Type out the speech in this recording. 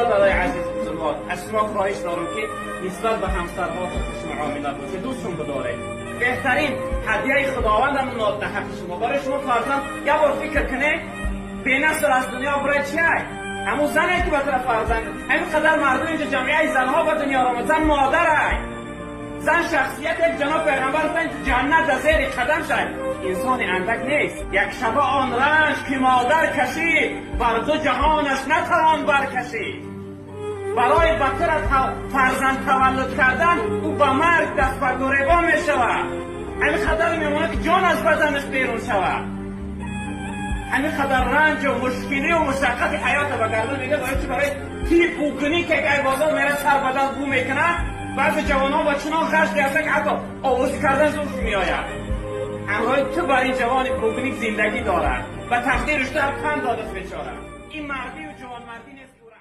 Бародарои азиз, бузургвор, аз шумо хоҳиш дорам, ки нисбат ба ҳамсарҳо хушмуомила бошед, дӯстшон бидоред. Беҳтарин ҳадияи худованд ҳамун дар ҳаққи шумо, барои шумо фарзанд. Як бор фикр кунед, бенасл аз дунё барои чи ай? Ҳамун зане ки ба тараф фарзанд, ҳамин қадар мардум инҷо, ҷамъияи занҳо ба дунё омад. Зан модар ай, зан шахсият. Як ҷаноб пайғамбар гуфтанд, ҷаннат дар зери қадам шай. Инсони андак нест. Як шаба он ранҷ ки модар кашид, бар ду ҷаҳонаш натавон баркашид. Барои ба тура фарзанд таваллуд кардан, ӯ ба марг даст ба гуребон мешавад. Ҳамин қадар мемонад, ки ҷон аз баданаш берун шавад. Ҳамин қадар ранҷу мушкилию мушаққати ҳаёта ба гардан мегирад. Барои чи? Барои ти букунӣ, ки ай бозор мера, сар бадан бу мекунад. Баъзе ҷавонон ба чунон ғашди ҳастанд, ки ҳатто овоз кардан зурш меояд. Ҳамроҳи ту бар ин ҷавони букуник зиндагӣ дорад, ба тақдираш ту ҳам тан додааст бечора. Ин мардӣ.